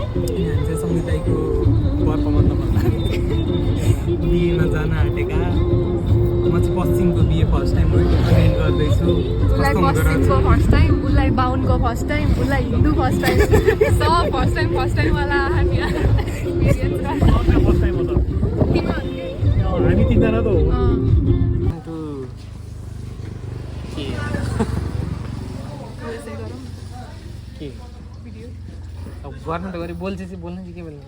सङ्गीताईको बर्पमन्द भन्दा बिएमा जान आँटेका म चाहिँ पश्चिमको बिए फर्स्ट टाइम अटेन्ड गर्दैछु। उसलाई पश्चिमको फर्स्ट टाइम, उसलाई बाहुनको फर्स्ट टाइम, उसलाई हिन्दू फर्स्ट टाइम, सब फर्स्ट टाइम वाला हामी तिनजना त हो। गर्नु त गरी बोल्छ चाहिँ बोल्नु चाहिँ के बोल्नु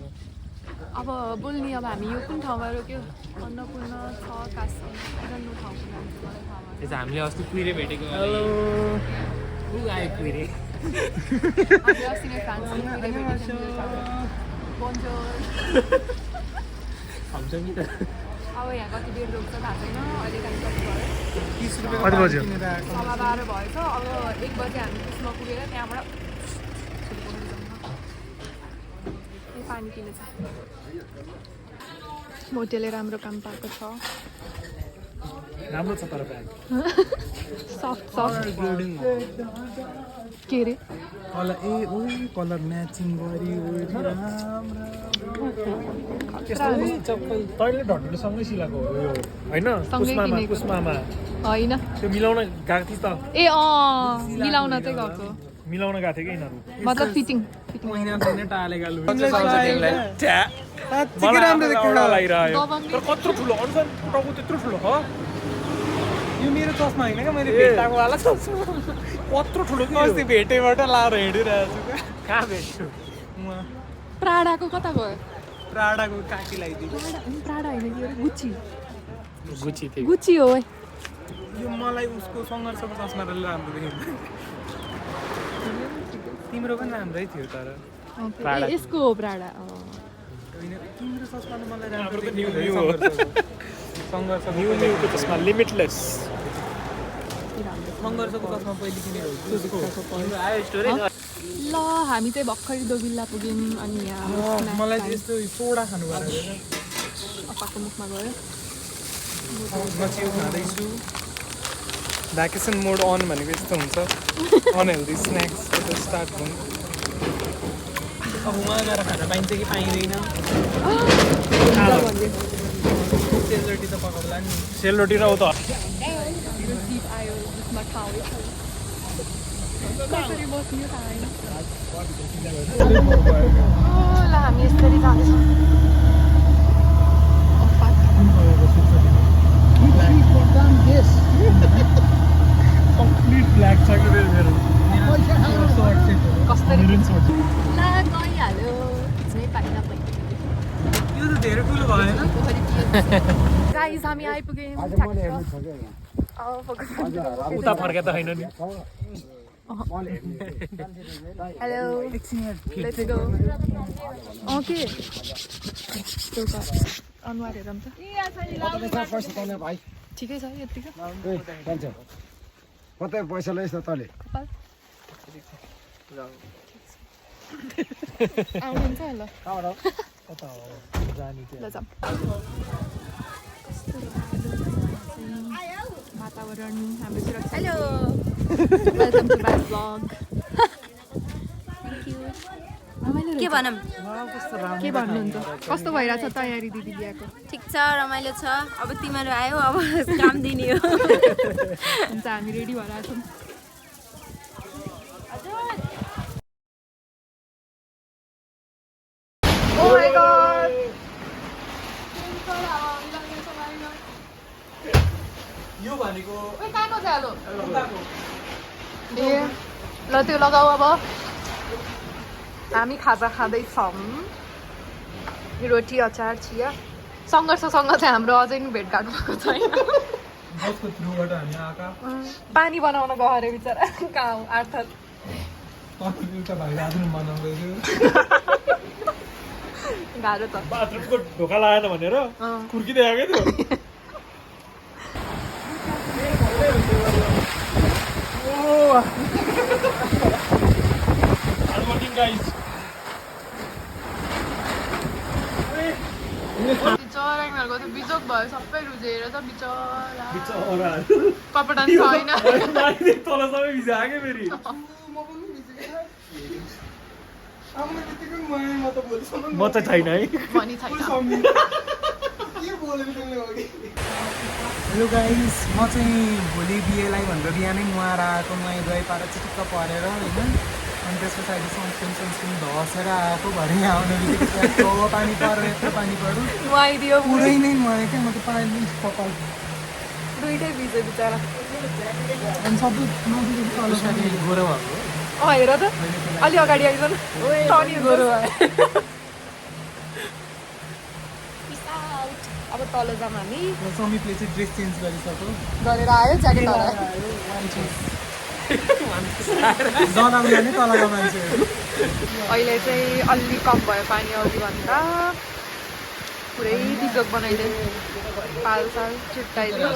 अब बोल्ने। अब हामी यो कुन ठाउँमा रोक्यो? अन्नपूर्ण छ काशी ठाउँको नाम चाहिँ मलाई थाहा भएन। त्यसो हामीले अस्ति कुहिरे भेटेको। हेलो ऊ आयो कुहिरे। हामीले अस्ति नै फ्रान्समा कुहिरे भेटेको। बोन्जोर। हुन्छ नि त। अब यहाँ कति बेर रोक्छ थाहा छैन। अहिले कति भयो? 30 रुपियाँ। कति बज्यो? 12:15 भएछ। अब 1 बजे हामी त्यसमा पुगेर त्यहाँबाट पानी किनेछ। मोटेले राम्रो काम पाएको छ। राम्रो छ तर ब्याग सफ्ट के अरे कलर कलर म्याचिङ गरी तैँले ढड्डुसँगै सिलाएको हो यो होइन? पुष्पामा होइन त्यो मिलाउन गएको थिइस् त? ए मिलाउन चाहिँ गएको। मिलाउन गएको थियो कि यिनीहरू मतलब फिटिङ टालेका लु कत्रो ठुलो अनुसार टाउको त्यत्रो ठुलो हो। यो मेरो चस्मा होइन क्या, मैले भेटाएको वाला चस्मा। कत्रो ठुलो कि अस्ति भेटेबाट लाएर हिँडिरहेको छु। कहाँ भेट्छु? प्राडाको कता गयो? प्राडाको काकी लगाइदियो। प्राडा होइन कि गुच्ची थियो। गुच्ची हो। यो मलाई उसको सङ्घर्षको चस्मा राम्रो देखिन्छ। तिम्रो पनि राम्रै थियो तर यसको हो प्राडा। तिम्रो चस्मा मलाई राम्रो सङ्घर्षको चस्मा लिमिटलेस। सङ्घर्षको चस्मा पहिले किनेको ल हामी चाहिँ भर्खरै दोबिल्ला पुग्यौँ। अनि यहाँ मलाई चाहिँ यस्तो सोडा खानु पर्यो। अप्पाको मुखमा गयो। म चाहिँ खाँदैछु। भ्याकेसन मोड अन भनेको यस्तो हुन्छ। अनहेल्दी स्न्याक्स स्टार्ट हुनु। अब उहाँ गएर खाना पाइन्छ कि पाइँदैन? सेलरोटी त पकाउला नि। सेलरोटी र उता ल हामी यसरी जाँदैछौँ। कम्प्लिट ब्ल्याक छ कि मेरो कसरी ला गइहाल्यो। खिच्नै पाइन पनि। यो त धेरै ठुलो भएन? गाइस हामी आइपुग्यौँ। उता फर्के त छैन नि। Hello let's go. ओके अनुहार हेरौँ त। ठिकै छ यतिको। कतै पैसा लैस् न तले। आउनुहुन्छ ल। ल जाऊँ। वातावरण हाम्रो सुरक्षा। Hello welcome to my blog. के भनौँ? के भन्नुहुन्छ? कस्तो भइरहेछ तयारी दिदी बिहाको? ठिक छ, रमाइलो छ। अब तिमीहरू आयो, अब काम दिने हो। हुन्छ हामी रेडी भएर आएको छौँ। यो भनेको ए ल त्यो लगाऊ। अब हामी खाजा खाँदैछौँ। रोटी अचार चिया। सङ्घर्षसँग चाहिँ हाम्रो अझै पनि भेटघाट भएको छैन। जसको थ्रुबाट हामी आएका पानी बनाउन गयो अरे बिचरा कहाँ अर्थात् एउटा भाइ बाथरुम बनाउँदैछु। गाह्रो छ। बाथरुमको ढोका लगाएन भनेर कुर्किँदै आएको थियो। बिचरा यिनीहरूको त्यो बिजोग भयो सबै रुझेर त बिचरा कपडा नि छैन। तल सबै भिजाएकै फेरि। म त छैन है भनी छैन हेलो गाइस म चाहिँ भोलि बिहेलाई भनेर बिहानै नुहाएर आएको नुहाइ धुवाइ पारेर चिटिक्क परेर होइन अनि त्यस पछाडि सनस्क्रिन धसेर आएको भरे यहाँ आउने बित्तिकै पानी परेर यत्रो पानी पऱ्यो नुहाइदियो पुरै नै नुहाएँ क्या म त पानी कपाल दुइटै भिज्यो बिचरा अनि सबै नदीदेखि तल साथी गोरो भएको हेर त अलि अगाडि आइज न टनी गोरो भयो अब तल जाऊँ हामी समीपले चाहिँ ड्रेस चेन्ज गरिसक्यो गरेर आयो ज्याकेट हरायो जनाउने नै तलका मान्छेहरू अहिले चाहिँ अलि कम भयो पानी अघिभन्दा पुरै बिजोग बनाइदियो पालसाल छुट्टाइदियो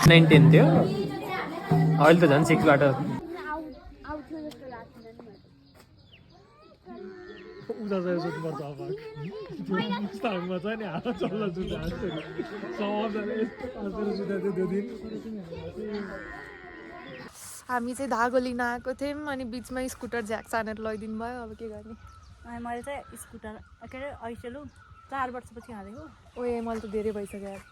नाइन टेन थियो अहिले त झन् 6बाट हामी चाहिँ धागो लिन आएको थियौँ अनि बिचमै स्कुटर झ्याक छानेर लैदिनु भयो अब के गर्ने मैले चाहिँ स्कुटर के अरे ऐसेलु 4 वर्षपछि हालेको ओए मैले त धेरै भइसक्यो यार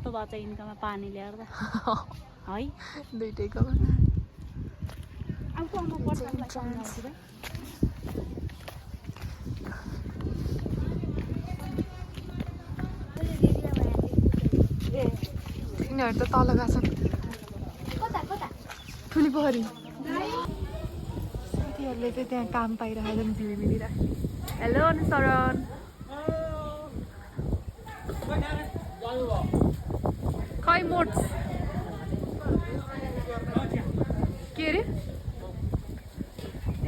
त्यो बाचा इन्कममा पानी ल्याएर है दुइटैको अब म पर्छ यिनीहरू त तल गएको छन् ठुली पोखरी साथीहरूले चाहिँ त्यहाँ काम पाइरहेको छन् भिडिराख्नु हेलो अनुसरण खै मोट्स के अरे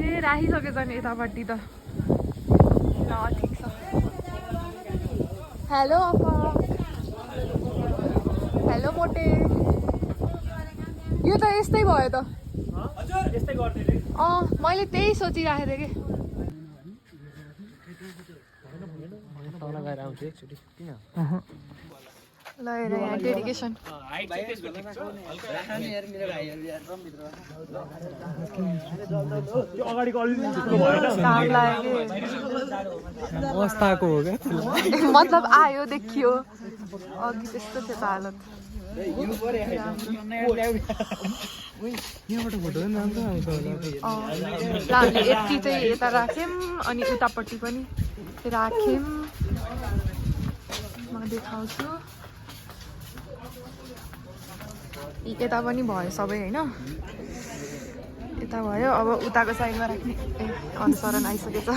ए राखिसकेछ नि यतापट्टि त ल ठिक छ हेलो अप्पा हेलो मोटे यो त यस्तै भयो त मैले त्यही सोचिराखेको थिएँ कि तल गएर आउँछु एकचोटि किन ल हेर यहाँ डेडिकेसन काम लाग्यो अवस्थाको हो क्या मतलब आयो देखियो अघि त्यस्तो थियो त हालत यहाँबाट फोटो पनि राम्रो आउँछ होला ल हामीले यति चाहिँ यता राख्यौँ अनि उतापट्टि पनि राख्यौँ म देखाउँछु यता पनि भयो सबै होइन यता भयो अब उताको साइडमा राख्ने ए अनुसरण आइसकेछ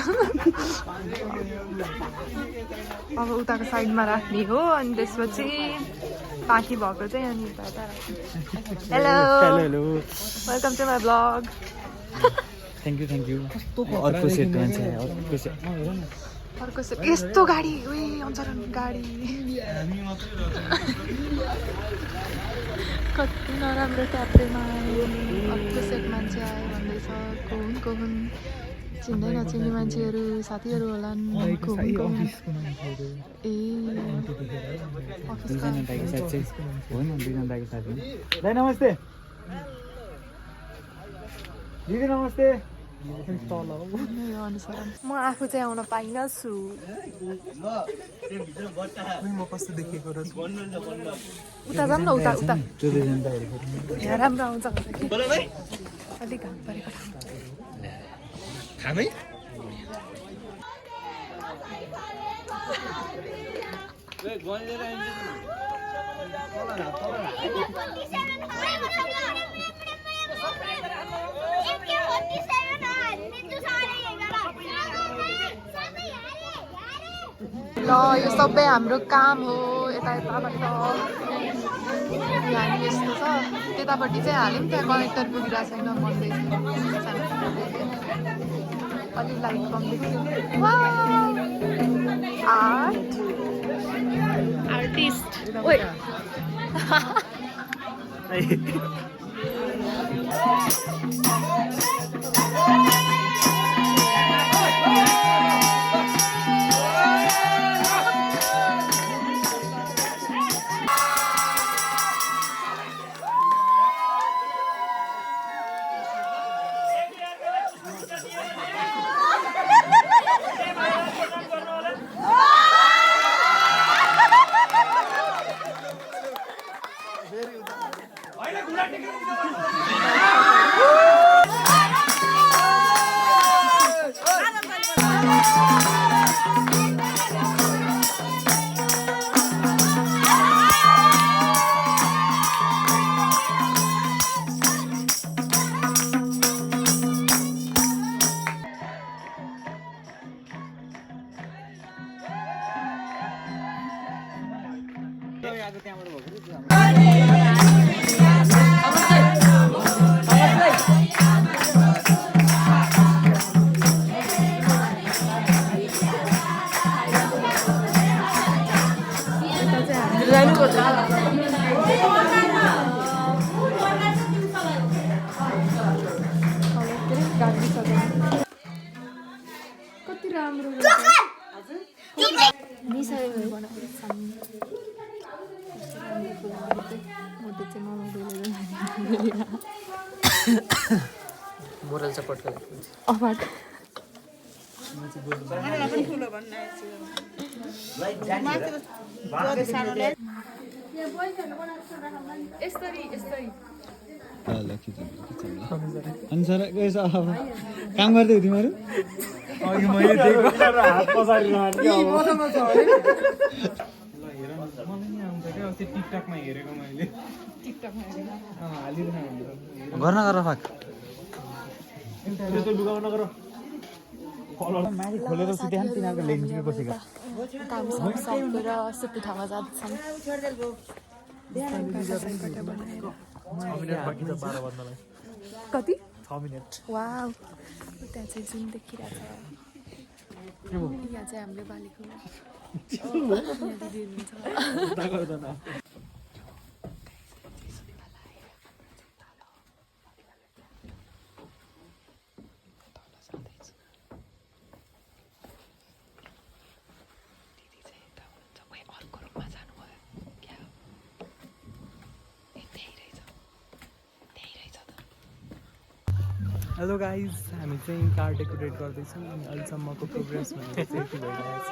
अब उताको साइडमा राख्ने हो अनि त्यसपछि बाँकी भएको चाहिँ अनि यता यता राख्ने hello hello welcome to my blog thank you अर्को सेट भन्छ अर्को सेट यस्तो गाडी उयो अनुसरण गाडी कति नराम्रो ट्याप्रेमा आयो अर्को सेट मान्छे आयो भन्दैछ को हुन् चिन्दै नचिन्ने मान्छेहरू साथीहरू होलान् ए दाइ नमस्ते दिदी नमस्ते अनुसरण म आफू चाहिँ आउन पाइनँ छु म कस्तो देखेको रहेछ उता जाऊँ न उता उता यहाँ राम्रो आउँछ अलिक घाम परेको खामै ल यो सबै हाम्रो काम हो यता यताबाट यहाँ यस्तो छ त्यतापट्टि चाहिँ हाल्यौँ त्यहाँ कनेक्टर पुगिरहेको छैन भन्दैछ अलिक लाइट कम देख्यो आर्ट आर्टिस्ट ओए कति राम्रो मोरल सपोर्टको लागि अनि सर यसो अब काम गर्दै हो तिमीहरू अघि मैले दिएको हात पछाडि टिकटकमा हेरेको मैले गर्न गर फाक माथि खोलेर सुते तिनीहरूको लेन्समै बसेको काम सकेर सुत्ने ठाउँमा जाँदैछन् कति 6 मिनेट वाउ त्यहाँ चाहिँ जुन देखिरहेछ यहाँ चाहिँ हाम्रो बालीको दिदी हुनुहुन्छ हेलो गाइज हामी चाहिँ कार डेकोरेट गर्दैछौँ अनि अहिलेसम्मको प्रोग्रेस भनेको चाहिँ यति भइरहेको छ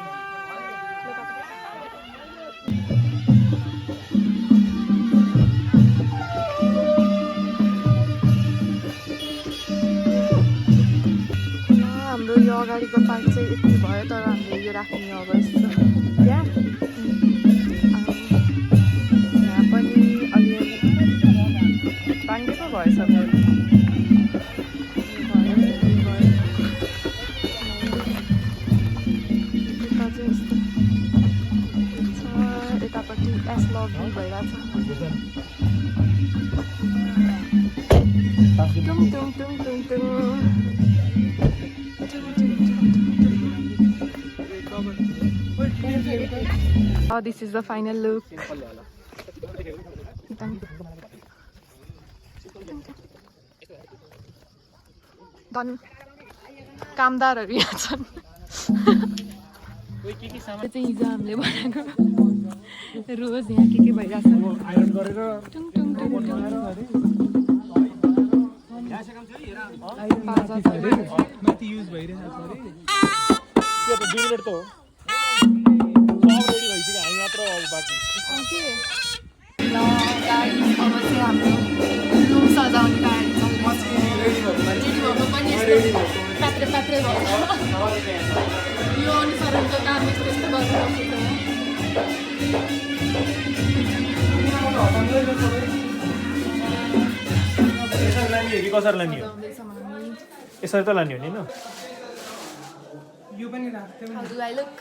हाम्रो यो अगाडिको पार्ट चाहिँ यति भयो तर हामीले यो राख्ने अवस्था यहाँ यहाँ पनि अलिअलि पानी पो भएछ यतापट्टि एस लगिङ भइरहेछ टुङ टुङ टुङ टुङ टुङ Oh, this is the final look. Done. कामदारहरू यहाँ छन् यो चाहिँ हिजो हामीले बनाएको रोज यहाँ के भइरहेछ आइरन गरेर टुङ टुङ टुङ माथि युज भइरहेको छ अरे के त 2 मिनेट त हो सब रेडी भइसक्यो हामी मात्र अब बाँकी ओके ल गाइस अब चाहिँ हाम्रो रुम सजाउने तयारी चल्दैछ रेडी भएको पनि यस्तो पात्रे पात्रे भएको यो अनुसारको काम यस्तो यस्तो लाने हो कि कसरी लाने हो यसरी त लाने हो नि हैन यो पनि राख्थ्यो Do I look?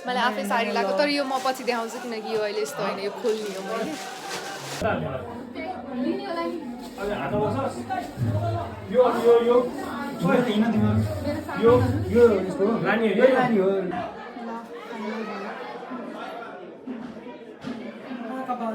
मलाई आफै साडी लाग्यो तर यो म पछि देखाउँछु किनकि यो अहिले यस्तो होइन यो खोल्ने हो मैले दुलाको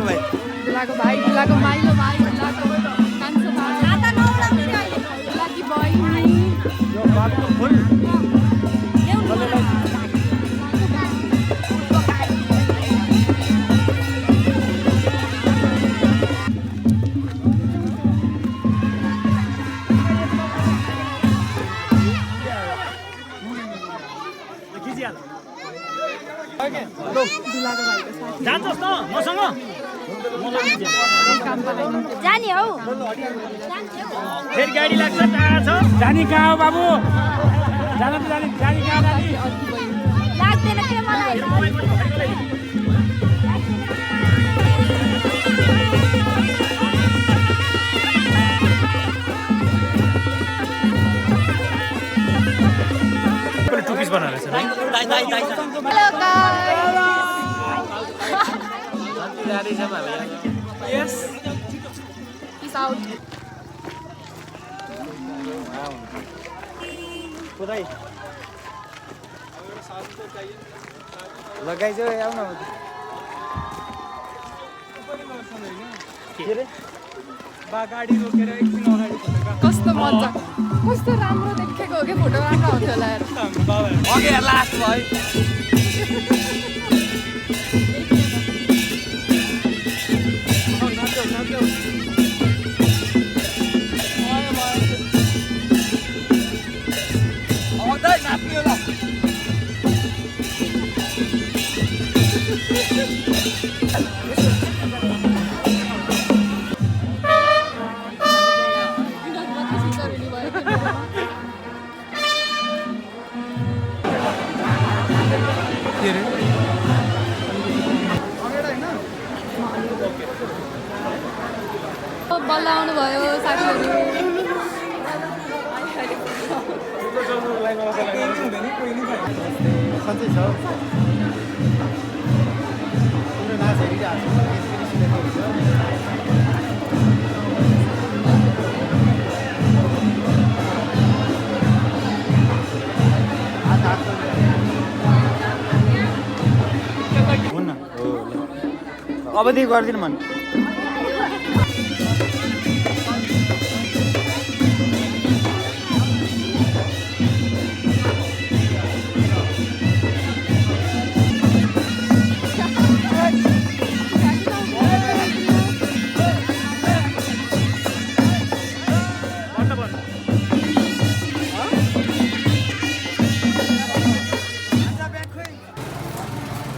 भाइ दुलाको भाइ, दुलाको माइलो भाइ, दुलाको कान्छो भाइ, दुलाकी बहिनी। यो बाटो फुल जान्छस् त मसँग जाने हौ फेरि गाडी लाग्छ टाढा छ जानी कहाँ हो बाबु जान त जानी जानी कहाँ जानी लाग्दैन के मलाई टुपिस बनाएर छ hello guys Yes. Peace out. पुरै लगाइज आऊ न के रे बा गाडी रोकेर एकछिन अगाडि फोटो कस्तो मजा, कस्तो राम्रो देखेको हो कि फोटो राम्रो आउँथ्यो होला यार। हाम्रो बाबाहरू अघि लास्ट भयो आउँदै नाच्ने होला बल्ल आउनुभयो साथीहरू। सन्चै छ तिम्रो नाच हेरिरहेको छु यसरी सिलेक्ट हुन्छ हुन्न अबदेखि गर्दिन मन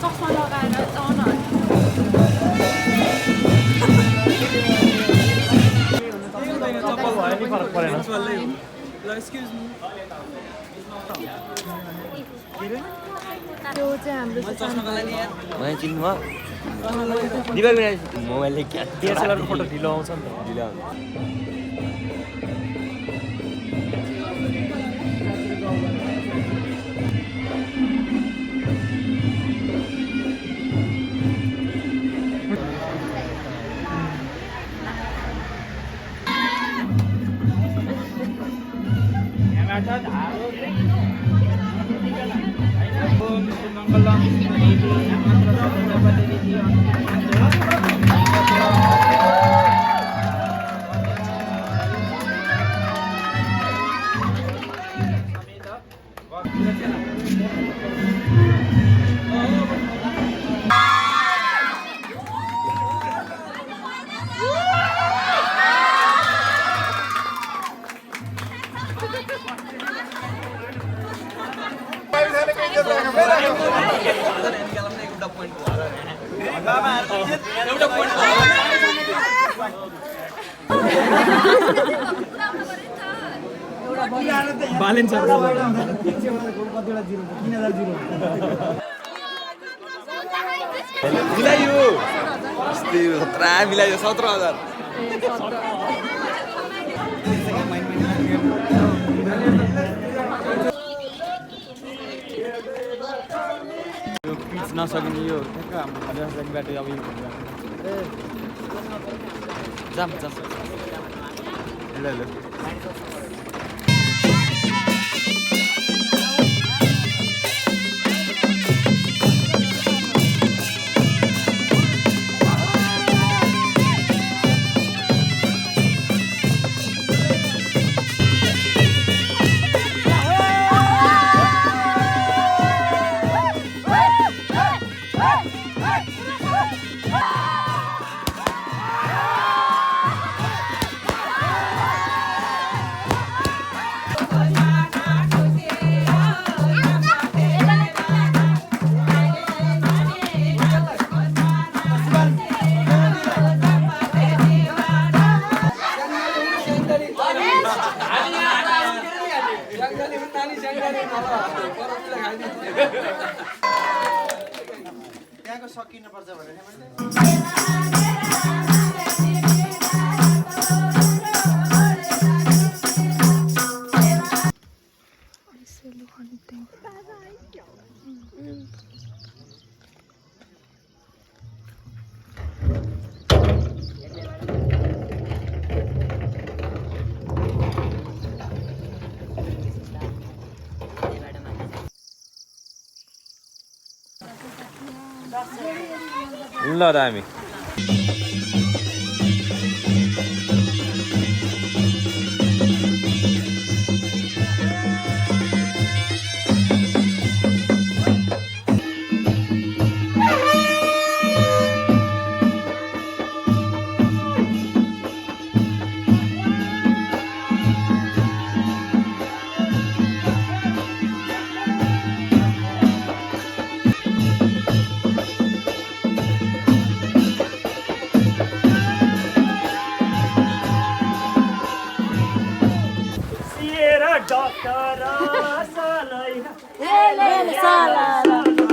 चस्मा लगाएर आउन चप्पल भयो नि फरक परेन ल एक्सक्युज मी त्यो चाहिँ हाम्रो मलाई चिन्नु भयो दिवाली मोबाइलले क्या डिएसएलआरको फोटो ढिलो आउँछ नि त ढिलो बालेन्छ मिलायो अस्ति 17 मिलायो 17,000 पिच नसकिने यो ठ्याक्क हाम्रो बाटो अब यो जाम जाम ल ल त्यहाँको सकिनुपर्छ भनेर ल त हामी साला